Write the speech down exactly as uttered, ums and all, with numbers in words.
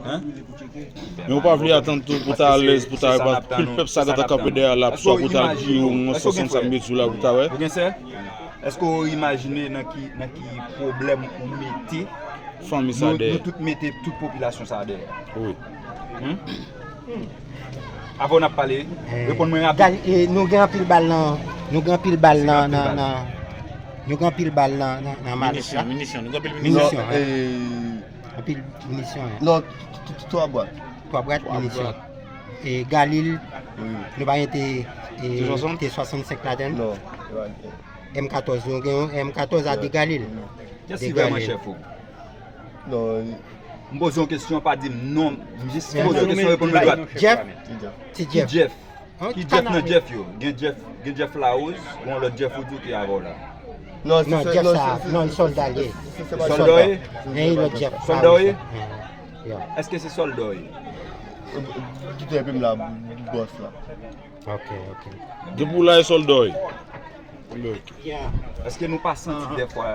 Hein? Men ou pa vle atann tou pou ta alèz, pou ta repa pil pèp sa gentan kanpe dèyè la, swa pou ta al di yo yon sòsant sa m gen di w la pou ta wè. Ou gen sè? Èske w imajine nan ki, nan ki pwoblèm ou mete fanmi sa dèyè? Nou tout mete tout popilasyon sa dèyè. Wi. Avan n ap pale, reponn mwen rapid. Nou gen anpil bal nan, nou gen anpil bal nan, nan, nan nou gen anpil bal nan, nan, nan malèt la. Minisyon, minisyon, nou gen anpil minisyon. Minisyon, hein? Anpil minisyon, hein? Non, twa bwat. Twa bwat minisyon. E Galil, nou pa gen te, te swasannsenk ladann? Non. M katòz, nou gen yon M katòz a de Galil. Kiyès ki vrèman chèf ou? Non. M poze yon kesyon, pa di m non. M jis poze yon kesyon, reponn mwen dwat. Jeff? Ti Jeff. Ki Jeff nan Jeff yo? Gen Jeff, gen Jeff Larose, gen yon lòt Jeff ou di ki avè w la. Non, Jeff sa, non, sòlda l ye. Sòlda w ye? Gen yon lòt Jeff. Sòlda w ye? Èske se sòlda w ye? Kite epi m la, bòs la. Ok, ok. Depi w la e sòlda w ye. Èske nou pa santi dèfwa